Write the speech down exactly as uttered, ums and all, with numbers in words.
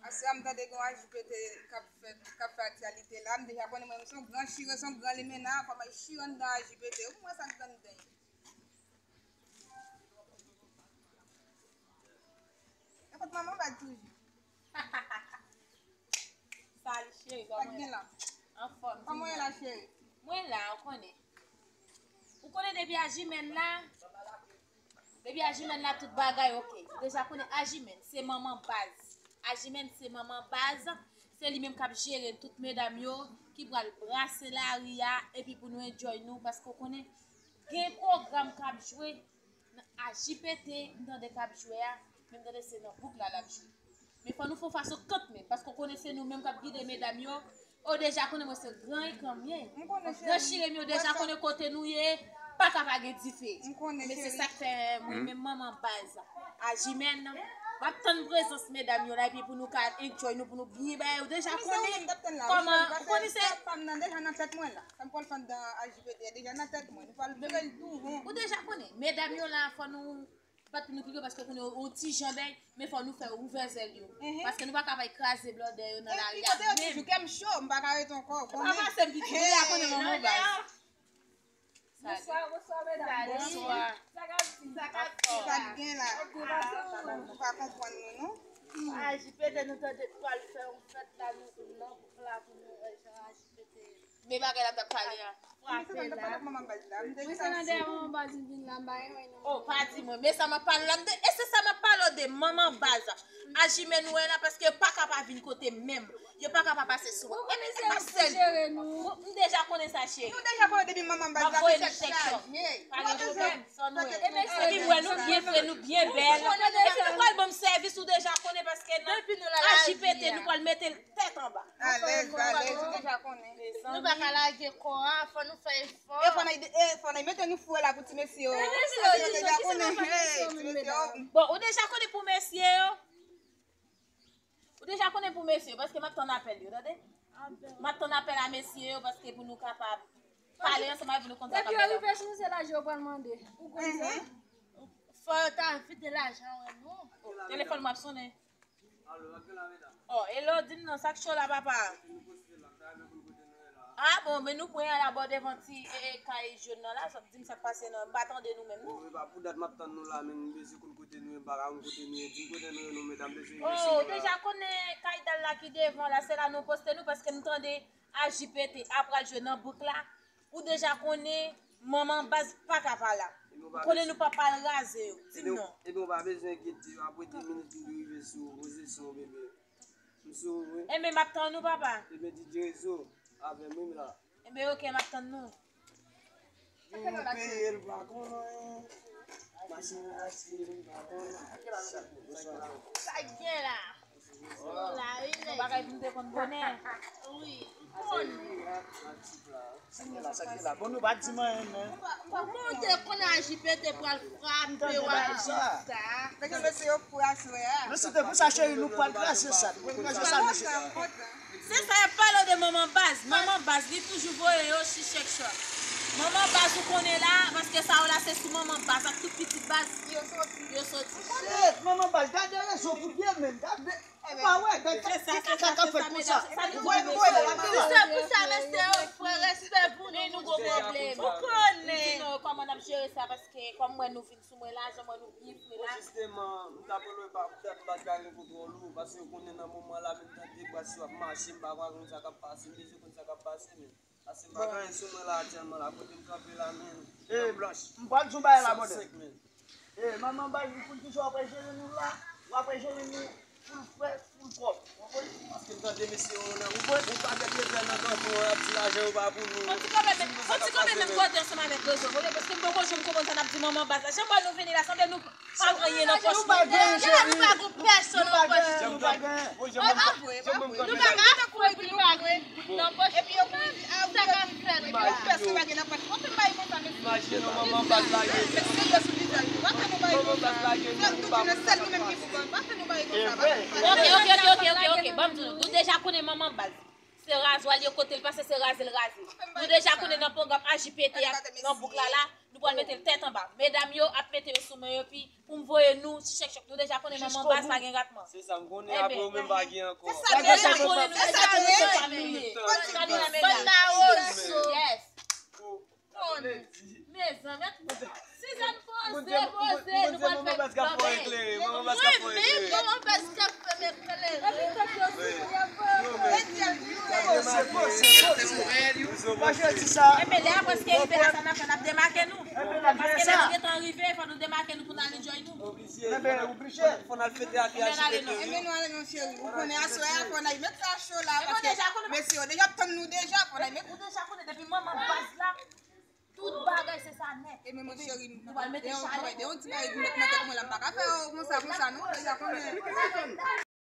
Aswè a, m tande gen yon A J P T k ap fèt, k ap fè aktyalite la. M deja konnen mwen, m se yon gran chire, se yon gran limena, kòman chire anndan A J P T. Ou konn sa k anndan. Nenpòt manman baz toujou. Salut chérie, kòman w ye? Anfòm. Kòman w ye la, chérie? Mwen la, ou konnen. Ou konnen depi a jimèn la, depi a jimèn la, tout bagay oke. Ou deja konnen a jimèn, se manman baz. A jimèn, se manman baz. Se li menm k ap jere tout medam yo, ki pral brase lari a, epi pou nou enjoy nou, paske w konnen, gen pwogram k ap jwe. Nan A J P T, m tande k ap jwe a, men m tande se nan bouk la l ap jwe. Men fò nou fè yon fason kanmenm, paske w konnen se nou menm k ap gide medam yo. Ou deja konnen mwen se gran ekran m ye. Gran chire m yo deja konnen kote nou ye, pa ka pa gen dife. Men se sa k fè mwen menm manman baz a jimèn, m ap tann prezans medam yo la, epi pou nou ka enjoy nou, pou nou byen bay, ou deja konnen kòman, ou konnen se pa m nan deja nan tèt mwen la. Sa m pral fè anndan A J P T a deja nan tèt mwen. Nou pral jere l tou won. Ou deja konnen. Medam yo la, fò nou bat pou nou pike, paske konnen yon ti jan bèy, men fò nou fè ouvè zèl yo. Paske nou pa ka bay kraze blòdè yo nan lari a menm. Kote yo toujou, kè m cho, m pa ka rete ankò. Ou pa pase m piti, ou deja konnen manman baz. Bonswa, bonswa, medam. Bonswa. Sa k ap di? Sa k ap di? Sa k gen la? Ou pa konprann nou, non? A J P T, nou tande pral fè yon fèt la, nou vin nan bouk la pou nou wè jan A J P T. Men bagay la m t ap pale a. Frape la. Mwen se nan dèyè manman baz m vin la, m pa renmen non. Oh, pa di mwen, men sa m ap pale la, m te, e se sa m ap pale w de manman baz. A jimèn nou wè la, paske yo pa ka pa vin kote m menm. Yo pa ka pa pase sou mwen. E men se yon sèl. M deja konnen sa, cheri. Nou deja konnen depi manman baz la, se tèt chaje. Pa gen pwoblèm. Epi m wè nou byen fre, nou byen bèl. Epi nou pral ban m sèvis, ou deja konnen, paske nan A J P T nou pral mete l tèt anba. Alèz, alèz, ou deja konnen. Nou pa ka lage kò a, fò nou fè efò. E fò n al, e fò n al mete nou fou la pou ti mesye yo. Ti mesye yo deja konnen. Ti mesye yo. Bon, ou deja konnen pou mesye yo. Ou deja konnen pou mesye yo, paske m ap tann apèl yo, tande? M ap tann apèl a mesye yo, paske pou nou kapab pale ansanm avè nou konn sa k ap fèt. Depi yo rive sou nou, se lajan yo pral mande. Ou konn sa? Fò yo ta vide lajan wè nou. Telefòn mwen ap sonnen. Oh, hello, di m non, sa k cho la, papa? Ah, bon, men nou pran la bò devan ti, e, e, kay jòn nan la, sa di m sa k pase non, m pa tande nou menm, non. Bon, e pa pou dat m ap tann nou la, men m bezwen konn kote nou ye, m pa ka konn kote nou ye, di m kote nou ye, non, medam, bezwen jwenn nou la. Oh, ou deja konnen kay dal la ki devan la, se la nou poste nou, paske nou tande A J P T a pral jwe nan bouk la. Ou deja konnen, manman baz pa ka pa la. Ou konnen nou pa pral raze yo. Di m non. Ebyen, ou pa bezwen enkyete, apre de minit, m rive sou ou, poze son, bebe. M sou ou, wi. Ebyen, m ap tann ou, papa. Ebyen, di Dye rezo avè m, wi, m la. Ebyen, oke, m ap tann nou. Pou nou peye l pa konnen. Machin nan achte l pa konnen. Sa k gen la? Yon bagay pou m te konn bonè. Wi, m konn. Sa k gen la, sa k gen la? Bon, nou pa di m anyen, men. Kòman w te konn A J P T pral frape w a konsa? Mesye yo fou aswè a. Men se te pou sa, cheri, nou pral kraze sa. Nou pral kraze sa, mesye. Se sa y ap pale w de manman baz. Manman baz, li toujou voye yo si chèk chwa. Manman baz, ou konnen la, paske sa yo la, se sou manman baz ak tout pitit baz yo soti. Shit, manman baz, gade rezon pou pye menm. Gade, ou pa wè, gade sa k ap fèt konsa. Ou wè, nou voye la. Se pou sa, mesye yo, frè, respè pou nou, nou gon pwoblèm. Ou konnen. Kòman n ap jere sa, paske kòm mwen nou vin sou mwen la, jan mwen nou byen fre la. Jisteman, m ta pran lwen pa poutèt m pa t ka gen kontwòl ou, paske yo konnen nan moman la, menm jan debra si w ap mache, m pa ka konn sa k ap pase, m bezwen konn sa k ap pase, men. Paske m pa gen anyen sou mwen la aktyèlman la, kote m kanpe la, men. E, m pral di w bagay la, brother. E, manman baz, li konn kisa w ap jere nou la, w ap jere nou. Full fresh, full pwòp. Ou konprann? Paske m tande mesye yo nan, ou konprann? Yon pakèt lepè nan kanton an, y ap di lajan yo pa pou nou. Fò ti kanpe menm, fò ti kanpe menm kote ansanm avèk rezo, kote, paske m poko janm konprann sa n ap di manman baz la. Jan m wè nou vini la, sanble nou pa gen anyen nan pòch nou. Nou pa gen, nou pa gen pèsonn nan pòch nou. Nou pa gen, nou pa gen. Nou pa gen anyen nan pòch nou. Epi yo konn di, a, ou pa gen pèsonn pa gen nan pòch. Anpil bagay konsa, mesye. Imajine yon manman baz lage. Mesye yo sou vizaj nou. Pa fè nou bagay konsa. Sèl nou menm ki pou ban. Pa fè nou bagay konsa. Pa fè nou bagay konsa. Ok, ok, ok, ok, ok, ok. Ban m di nou, nou deja konnen manman baz. Se razwa l ye, kote l pase, se raze l raze. Nou deja konnen nan pwogram A J P T a, nan bouk la la, nou pral mete l tèt anba. Medam yo ap mete yo sou men yo, epi pou m voye nou ti chèk chèk. Nou deja konnen manman baz pa gen ratman. Se sa, m konnen apre ou menm pa gen ankò. Nou deja konnen nou deja konnen se fanmi. Gade la medam. Yes. Mezanmi, Sizàn poze, poze, nou pral fè. Manman baz ka fò eklere, manman baz ka fò eklere. Manman baz ka fè m eklere. Epi tout yo sou yo. Enben lè a prèske rive la, sa n ap fè, n ap demake nou. Paske lè nou gentan rive, fò nou demake nou pou n al enjoy nou. Oblije. Fò n al fete ak H P P. Enben nou ale non cheri. Ou konnen aswè a fò n al met sa cho la paske mesye yo deja ap tann nou deja fò n al met. Ou deja konnen depi manman baz la, tout bagay se sa nèt. Enben mon cheri, nou pral mete chalè. Yon ti bagay ki met nan tèt mwen la, m pa ka fè konsa konsa non, deja konnen.